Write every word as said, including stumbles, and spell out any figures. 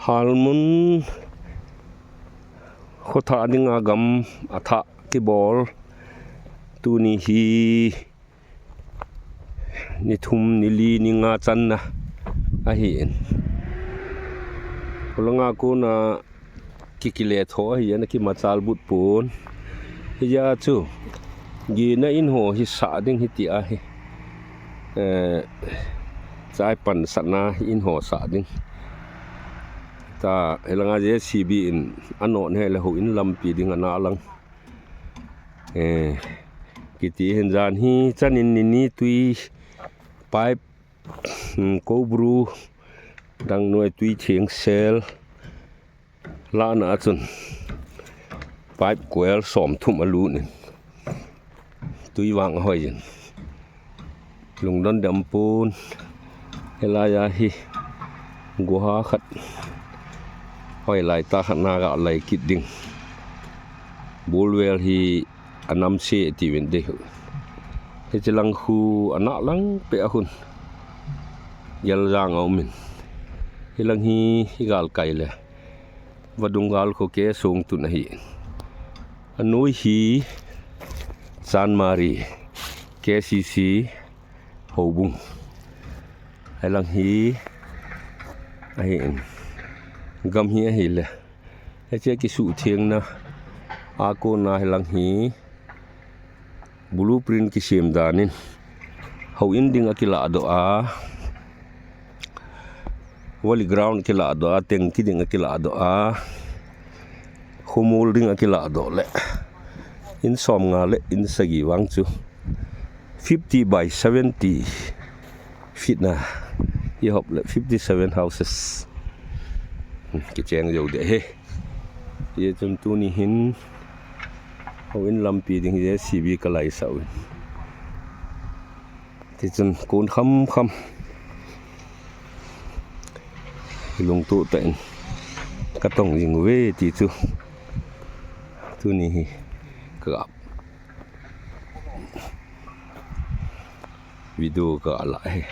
Halmun khothah dinga gam athah kibol tuni hi ni thum, ni li, ni nga channa ahin. Khulanga kona kikile tho ahi, ana kimachal but pon. Hijeh chun gina in ho hi sah ding hiti ahi. Eh, chai pan satna in ho sah ding. Ta helanga J C B in anot hile houin lampi ding ana lang. Eh, kiti hin jan hi chanin ni ni tui pipe, hmm, kobru, dang noi tui theng sel. Lana achun pipe coil som thum alut in. Tui vang ahoi jin. Lungdon dam pon. Helaiya hi guha khat hoilai tah khat naga lai kit ding. Bulvel hi anamse tiuvin ding. Hiche lang khu ana lang pe ahun. Geljang aumin. Hilang hi, hi galkai le. Vadung gal kho ke song tun ahi. Anoi hi Chanmari K C C houbung. Hilang hi ahin. Gam hi ahile. Hiche kisuhthengna a kona hilang hi blueprint kisem danin houin ding akiladoh a, volley ground kiladoh a, tengki ding akiladoh a, khomol ding akiladoh le in som nga le in sagi vang chu fifty by seventy feet na ihop le fifty seven houses. Hmm, kicheng jou deh e. Hijeh chun tuni hin houin lampi ding hi J C B kalaisah uvin. Tichun kon kham kham. Lungtup tah in katong jing uve ti chu. Tuni hi ka video kala e.